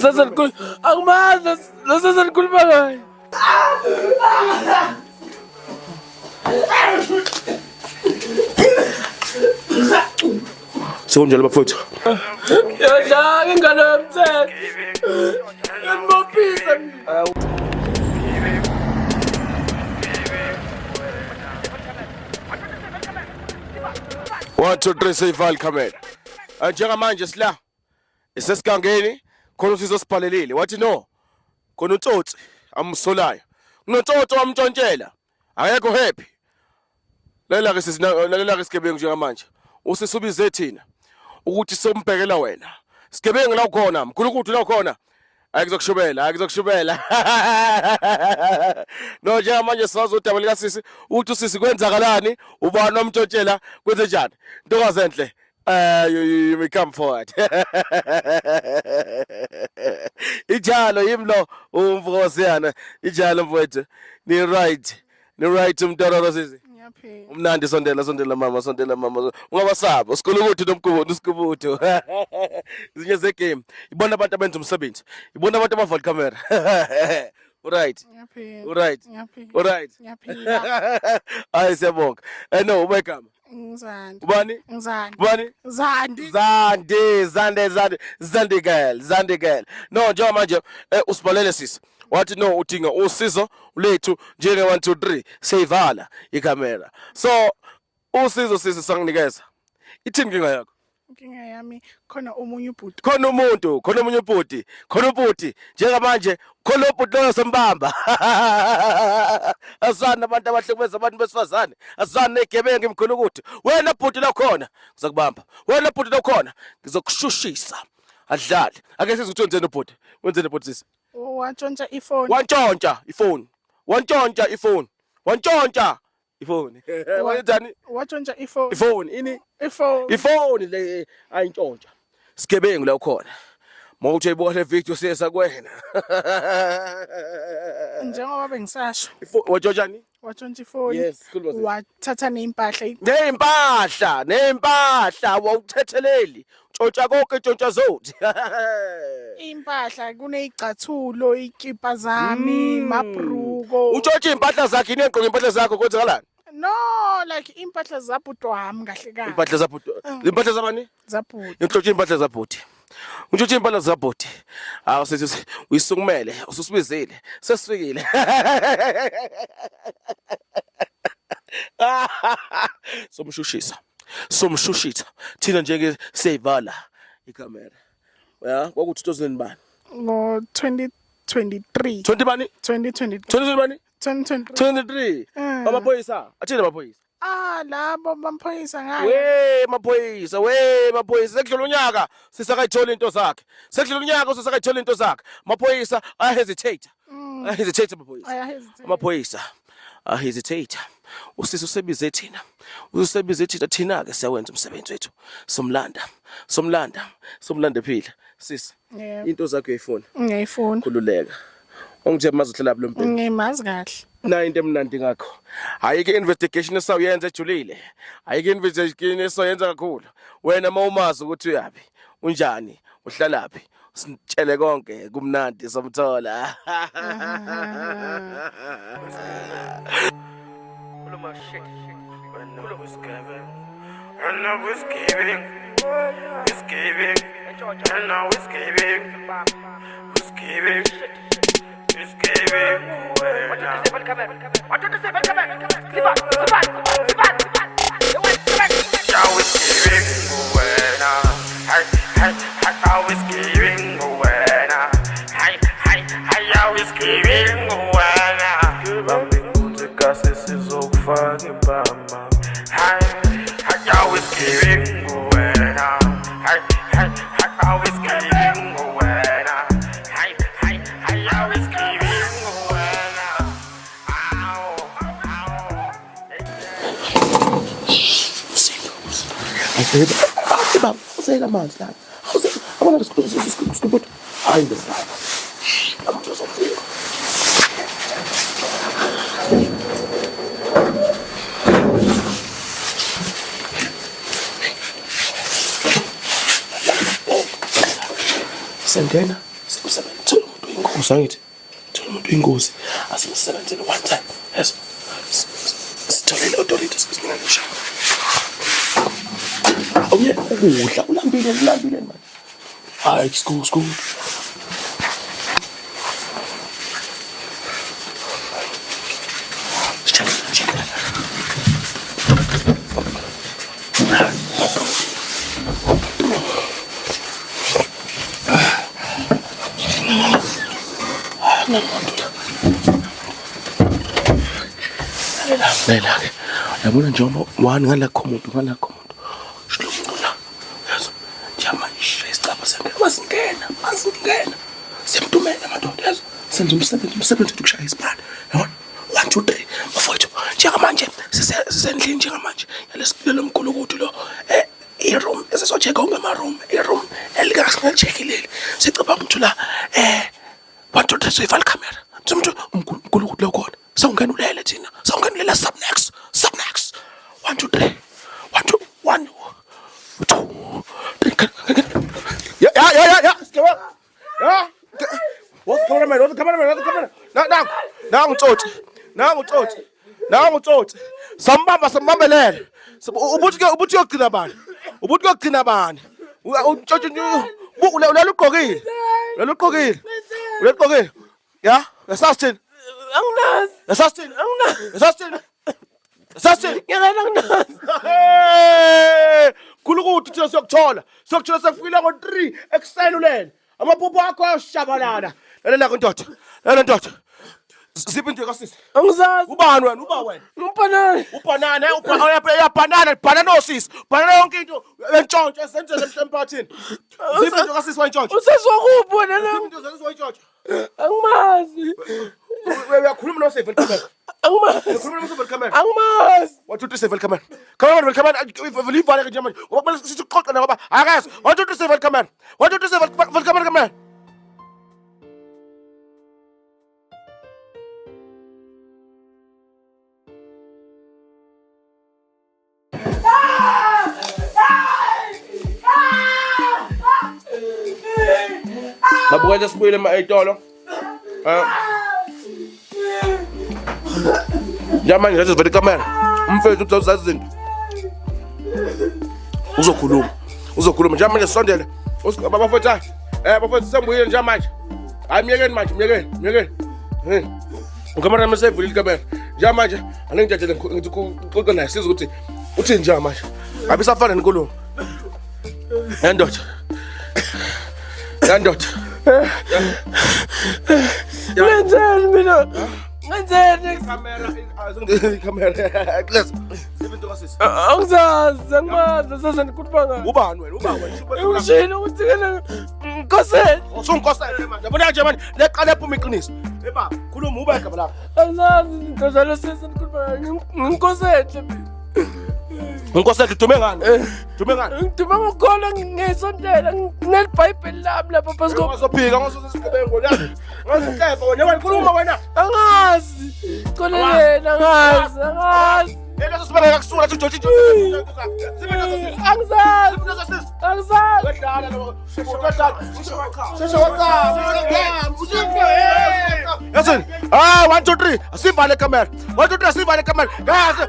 Sasanikhuluma angimazi lo sasanikhuluma ngaye. Sekunjalo bafowethu. Yadlanga ingane yomthetho. Ngibophisa mina. One, two, three, seyivala ikhamera. Njengamanje sila isesigangeni khona usizo sibhalelile wathi no khona utsotsi amsolayo kunotsotsi wamntshontshela akekho happy lalela ke sisi lalela ke sigebengu njengamanje usisi ubize thina ukuthi sombhekela wena sigebengu la ukhona mkhulukudu la ukhona Ayikuzokushubela, ayikuzokushubela. No njengamanje sazi udaba likasisi ukuthi usisi kwenzakalani, ubani omtshontshela kwenze njani. Ntokazi enhle. You may come forward. Ijalo yimi lo umfokosiyana. Ijalo mfowethu. Ni right. Ni right umtororo sisi. Ngiyaphila. Umnandi sondela sondela mama sondela mama. Ungabasaba. Sikhulukuthi nomgubo usikhubuthu. Izinye ze game. Ibona abantu abenza umsebenzi. Ibona abantu abavala camera. Right. Ngiyaphila. Right. Ngiyaphila. Right. Ngiyaphila. Hayi siyabonga. Eh no ubegama. Ngizandi. Ubani? Ngizandi. Ubani? Zandi. Zandi, Zande, Zande, Zande girl, Zande girl. No, njengoba manje usibhalele sisi. Wathi no udinga usizo lethu njenge 1 2 3 seyivala ikamera. So usizo sisi sanginikeza. Ithini inkinga yakho? Inkinga yami khona omunye ubhuti. Khona umuntu, khona omunye ubhuti, khona ubhuti njengamanje khona ubhuti loyo sembamba. Asana abantu abahlukumeza abantu besifazane, asana negebengu imkhulukuthi. Wena bhuti la khona ngizokubamba. Wena bhuti la khona ngizokushushisa. Adlale. Ake sizwe ukuthi wenzeni ubhuti. Wenzeni ubhuti sisi? Wantshontsha ifoni. Wantshontsha ifoni. Wantshontsha ifoni. Wantshontsha ifoni. Wenzani? Wantshontsha ifoni. Ifoni ini? Ifoni. Ifoni le ayintshontsha. Sigebengu la ukhona. Mawuthi uyayibuka le video siyesa kuwena. Njengoba bengisasho. Wantshontshani? Watshontsha ifoni. Yes, khuluma sisi. Wathatha ney'mpahla. Ney'mpahla, ney'mpahla wawuthetheleli. Tshontsha konke tshontsha zothi. Impahla kuney'cathulo, iy'kipa zami, mabhruko. Utshontsha iy'mpahla zakhe yini engigqoke iy'mpahla zakho kwenzakalani? No, like impahla zabhuti wami kahle kahle. Impahla zabhuti. Impahla zabani? Zabhuti. Ngitshontsha iy'mpahla zabhuti. Untshontsha iy'mpahla zabhuti. Hawu sithi uyisukumele, ususibizile. Sesifikile. Somshushisa. Somshushitha. Thina nje siyayivala ikhamera. Ya, kwaku 2000 bani? Ngo 2023. 20 bani? 2023. 20 bani? 2023. 23. Amaphoyisa, athini amaphoyisa? Ah, labo bamaphoyisa ngayo. We maphoyisa, we maphoyisa sekudlula unyaka sisakayithola into zakhe. Sekudlula unyaka sisakayithola into zakhe. Maphoyisa aya hesitate. Aya hesitate maphoyisa. Aya hesitate. Amaphoyisa aya hesitate. Usisi usebize thina. Usebize thina thina ke siyawenza umsebenzi wethu. Somlanda. Somlanda. Somlanda ephila. Sisi. Yebo. Into zakho uyayifuna. Ngiyayifuna. Khululeka. Ungithe mazohlela lo mbhemu. Ngimazi kahle. Nayo into emnandi ngakho. Ayikho investigation esawuyenza ejulile. Ayikho investigation esoyenza kakhulu. Wena mawumazi ukuthi uyapi, unjani, uhlalaphi, sitshele konke kumnandi somthola. Khuluma shit. Wena isigebengu. Wena isigebengu. Isigebengu. Wena isigebengu. Isigebengu. Isigebengu wena. Yaw isigebengu wena. Hay hay hay yaw isigebengu wena. Hay hay hay yaw isigebengu wena. Bamba inkunzi kasi sizokufaka impama. Hay hay yaw isigebengu wena. Hay hay hay yaw isigebengu wena. Hay hay hay yaw isigebengu wena. Aw aw. Baba, awuzela amanzi lana. Awuzela. Abona isikhulu. Hayi ndoda. Abantu bazofika. Sengena. Simsebenze thola umuntu oyingozi angithi. Thola umuntu oyingozi asimsebenzele one time. Yes. Sitholele authority sizinganisha. Awuye ukudla ulambile ulambile manje. Hayi school school. Check check. Lalela-ke, yabona njengoba one ngalakho muntu ngalakho muntu sho lo muntu la yazi njengamanje sishaye isicabha siyangena masingena masingena siyamtumela madoda yazi senza umsebenzi umsebenzi wethu kushaya isibani yabona 1 2 3 bafowethu njengamanje sisendlini njengamanje yalesipilo mgulukudu lo i-room esizocheck onke ama-room i-room elikasingacheck leli sicabanga ukuthi la 1 2 3 soyivala ikhamera umuntu umgulukudu lo khona sawungena ulele thina sawungena ulele sub next sub next 1 2 3 1 2 1 2 3 ya ya ya ya ya ya what's the cameraman what's the cameraman what's the camera nangu nangu tsotsi nangu tsotsi nangu tsotsi sambamba sambambelele ubuthi ke ubuthi uyogcina bani ubuthi uyogcina bani untshontshe ulala ugqokile ulala ugqokile ulala ugqokile ya esasithini Anginazi. esasithini Anginazi. esasithini esasithini Ngiyakela anginazi. Hey! Khulukuthi thina siyokuthola. Siyokuthola sekufikile ngo-3 ekuseni ulele. Amaphupho akho ayoshabalala. Lalela ke ndoda. Lalela ndoda. Ziphi into kasisi? Angizazi. Ubani wena? Uba wena. Ngumpanana. Ubhanana, uyabhanana, bhanana osisi. Bhanana yonke into entshontsho esenzele emphakathini. Ziphi into kasisi wayintshontsho? Usizwa kuphi wena Ziphi lo? into kasisi wayintshontsho? Angimazi. Uyakhuluma nosave camera. Angimazi. Uyakhuluma nosave camera. Angimazi. 1 2 3 save camera. Camera camera camera ivale ke nje manje. Ngoba kumele sithi uxoxe na ngoba akazi. 1 2 3 save camera. 1 2 3 save camera camera. Babukela sibuyele ema-etolo. Njengamanje ngathi sivele ikamera. Umfethu uthi uzazi izinto. Uzokhuluma. Uzokhuluma njengamanje sisondele. Bafethu hayi. Bafethu sembuyile njengamanje. Hayi myekeni manje myekeni myekeni. Eh. Ukamera nami sevulile ikamera. Njengamanje aningitshele ngithi uxoxe naye sizwe ukuthi uthini njengamanje. Ngabe isafana nenkulumo. Yandoda. Yandoda. Ngenzeni mina? Ngenzeni? Kamera, kamera. Please. Seven kasisi. Angizazi, angimazi, sase ngikhuluma ngayo. Ubani wena? Uba wena. Ngishilo ukuthi kena ngikosele. Usunkosele manje. Yabona nje manje leqala ephuma iqiniso. Eh baba, khuluma uba igama lakho. Angizazi izinto zalo sese ngikhuluma ngayo. Ngikosele mina. Unkosele udume ngani? Dume ngani? Ngiduma ngokukholwa ngesontela nginelibhayibheli lami lapha phansi ko. Ungazophika ngososigebengu la. Ngazihleba wena wena khuluma wena. Angazi. Xoleleni angazi, angazi. Leso sibangeka kusula nje nje nje. Angizazi. Angizazi. Wedlala lo. Wedlala. Sheshe waqama. Yasin. Ah 1 2 3. Asivale camera. 1 2 3 asivale camera. Guys.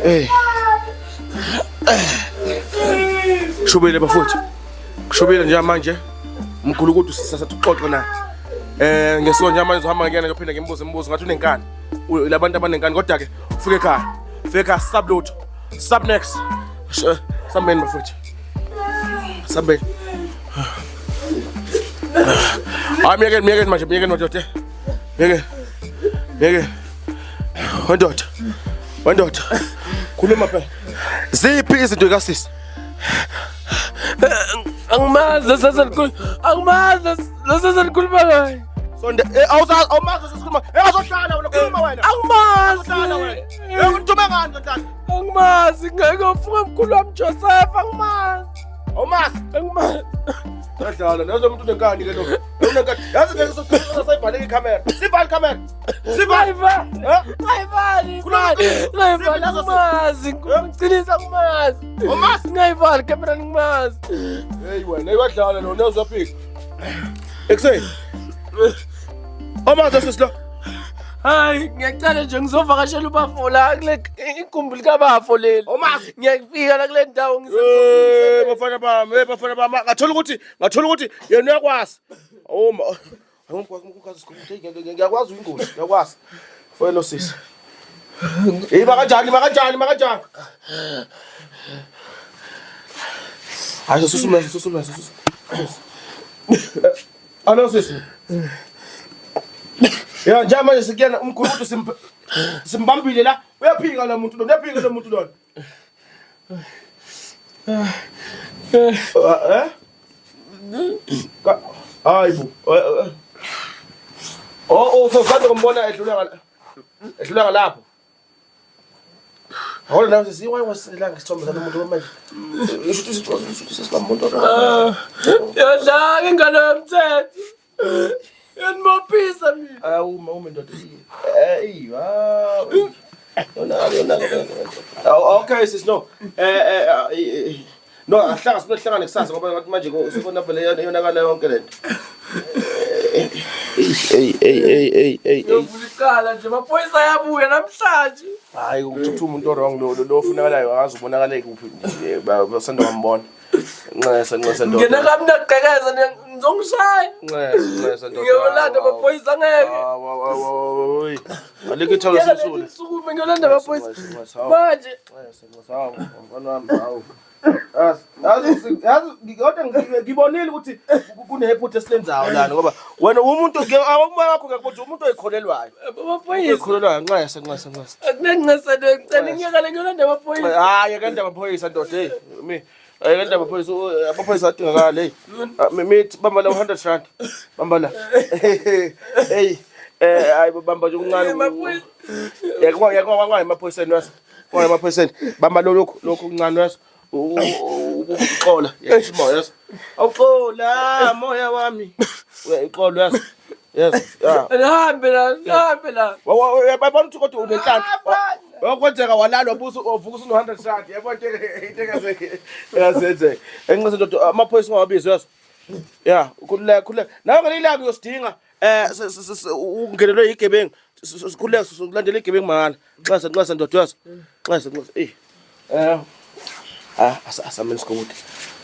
Hey. Shubile bafowethu. Kushubile nje manje. Mgulukudu sisathu uxoxe naye. Ngesonto nje manje uzohamba ngiyena ngiyophinda ngimbuze imibuzo ngathi unenkani. Labantu abanenkani kodwa ke ufike ekhaya. Ufike ekhaya sub lutho. Sub next. Sambeni bafowethu. Sambeni. Hayi myekeni myekeni manje myekeni madoda. Myekeni. Myekeni. Wendoda. Wendoda. Khuluma phela. Ziphi izinto kasisi? Angimazi sase ngikhuluma. Angimazi sase ngikhuluma ngayo. Sonde awuzazi awumazi sesikhuluma. Azohlala wena khuluma wena. Azohlala wena. Angimazi. Udume ngani ndoda? Angimazi ngeke ufunga mkhulu wami Joseph angimazi. Awumazi. Angimazi. Yadlala nazo umuntu unenkani ke lo. Unenkani. Yazi ngeke sokukhuluma sayibhaleke ikhamera. Sivale ikhamera. Sivale. Ayivali. Eh? Ayivali. Khuluma Ngayivali, ngayivali angimazi, ngiqinisa angimazi. Umazi? Ngayivali camera angimazi. Hey wena, iwadlala lo uyaphika. Ekuseni. Omazi sisi lo. Hayi, ngiyacela nje ngizovakashela ubafo la kule igumbi likabafo leli. Omazi. Ngiyafika la kule ndawo Eh bafana bami, eh bafana bami, ngathola ukuthi yena uyakwazi. Oh ma. Angikwazi ukwazi isikhulu. Ngiyakwazi uyingozi, ngiyakwazi. Fela sisi. Hey makanjani, makanjani, makanjani? Hayi susumela, susumela, susumela. Alo sisi. Ya nje manje sikuyena umkhulu ukuthi simbambile la. Uyaphika lo muntu lo, uyaphika lo muntu lo. Eh? Hayi bo. Oh, so kade ngombona edlula ngala. Edlula ngalapho. Awona nawe sisi waye wasilanga isithombe salo muntu manje. Usho ukuthi sesibamuntu. Yadlala ingalo yomthetho. Yanibophisa mina. Awu uma ndoda. Eh, wow. Yona yona. Oh, okay sis, no. No, ahlanga sinohlangana kusasa ngoba ngathi manje sibona vele yonakala yonke lento. Hey hey hey hey hey. Ngiyovula icala nje, amaphoyisa ayabuya namhlanje. Hayi ukuthutha umuntu o-wrong lo ofunakalayo akazi ubonakale kuphi basanda kwambona. Nxese, nxese ndoda. Ngena kami nagqekeza ngizongishaya. Nxese, nxese ndoda. Ngiyolanda amaphoyisa ngeke. Hawu. Alikho ithawula Ngiyolanda simsule. ngisukume ngiyolanda amaphoyisa. Nxese, hawu. Manje Nxese, nxese, hawu. Mfana wami, hawu. Yazi, yazi, yazi, kodwa ngibonile ukuthi kunephutha esilenzayo lana ngoba wena umuntu awumoya wakho ngiyakubona umuntu oyikholelwayo. Amaphoyisa. Oyikholelwayo, nxese, nxese, nxese. Akunanxesane, ngicela ngiyekele ngiyolanda amaphoyisa. Hayi, akenda amaphoyisa ndoda, hey. Mi akenda amaphoyisa, amaphoyisa adingakala, hey. Mithi bamba la 100 rand. Bamba la. Hey. Hayi bamba nje okuncane. Amaphoyisa. Yakwa yakwa kwayi emaphoyiseni wase. Kwayi emaphoyiseni. Bamba lo lokhu okuncane wase. Uxola, yes moya yes. Awuxola moya wami. Uyaxola yes. Yes. Yeah. Nihambe la, nihambe la. Uyabona ukuthi kodwa unenhlanhla. Wakwenzeka walalwa buso uvuka usino 100 rand. Yabona into engazenzeka. Enxese ndoda amaphoyisa ungawabizwa yazi. Yeah, ukhululeka khululeka. Nawe ngelinye ilanga uyosidinga ungenelwe yigebengu. Sikhululeka silandela igebengu mahhala. Nxese, nxese ndoda yazi. Nxese, nxese. Eh. Ah, asameni sikokuthi.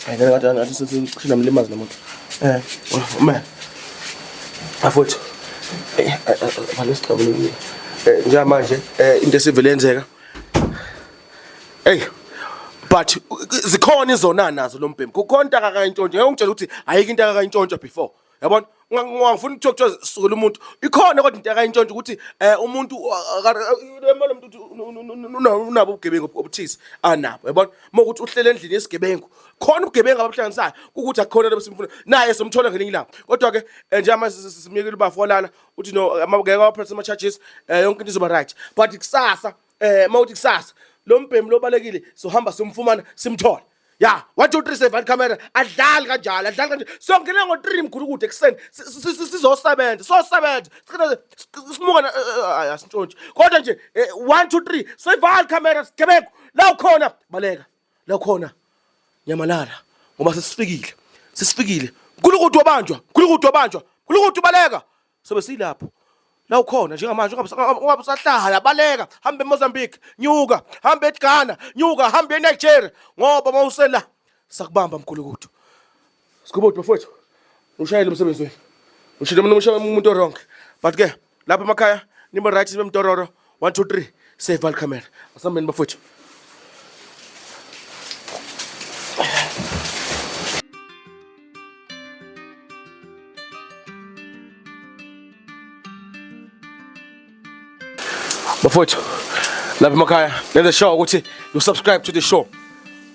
Hayi ngathi ngathi sinamlimazi nomuntu. Man. Afuthu. Vale isicabo leli. Njengamanje into esivele yenzeka. Hey, but zikhona izona nazo lo mbhemi. Kukhona into akakayintshontsho. Ngeke ungitshele ukuthi ayikho into akakayintshontsho before. Yabona? Ungangifuni ukuthiwa kuthiwa sukela umuntu. Ikhona kodwa into akayintshontsho ukuthi umuntu lo muntu unabo ubugebengu obuthize anabo. Yabona? Uma ukuthi uhlele endlini yesigebengu. Khona ubugebengu ababuhlanganisayo ukuthi akukhona lo simfuna. Naye somthola ngelinye ilanga. Kodwa ke njengamanje simyekile ubafo walala uthi no ngeke waphethe ama charges, yonke into izoba right. But kusasa mawuthi kusasa lo mbhemi lobalekile sohamba simfumana simthole. Ya, 1 2 3 7 camera adlali kanjalo, adlali kanjalo. Siyongena ngo3 mkhulu kude ekuseni sizosebenza, sosebenza. Sigcina simuka asintshontshe. Kodwa nje 1 2 3 soyivala camera sigebengu. La ukhona baleka. La ukhona nyamalala ngoba sesifikile. Sesifikile. Nkulunkulu wabanjwa, Nkulunkulu wabanjwa, Nkulunkulu baleka. Sobe silapho. La ukhona njengamanje ungabe usahlala, baleka, hamba eMozambique, nyuka, hamba eGhana, nyuka, hamba eNigeria ngoba mawusela sakubamba mkhulukudu. Sigubodi bafowethu. Ushayele umsebenzi wenu. Ushilo mina ushaya umuntu wrong. But ke lapha emakhaya nibe right nibe mtororo 1 2 3 save all camera. Asambeni bafowethu. Bafowethu lapha emakhaya nenze sure ukuthi you subscribe to the show.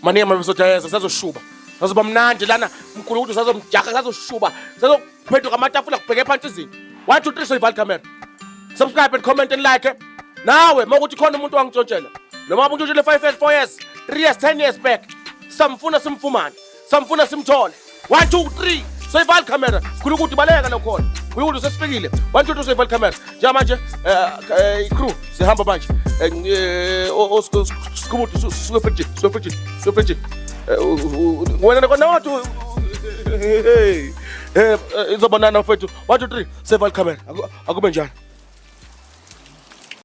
Maningi ama episode ayeza, sazoshuba. Sazoba mnandi lana mkhulu ukuthi sazomjaha, sazoshuba. Sazophenduka amatafula kubheke phansi izinto. 1 2 3 soyivala camera. Subscribe and comment and like. Nawe mawukuthi khona umuntu wangintshontshela. Noma untshontshele 5 years, 4 years, 3 years, 10 years back. Samfuna simfumane. Samfuna simthole. 1 2 3 soyivala camera. Khulu ukuthi baleka lo khona. Uyukuthi sesifikile. 1 2 3 save camera. Njengamanje i-crew sihamba manje. Sikhumuthi suke fridge, suke fridge, suke fridge. Wena kona wathi hey, izobonana mfethu. 1 2 3 save camera. Akube njalo.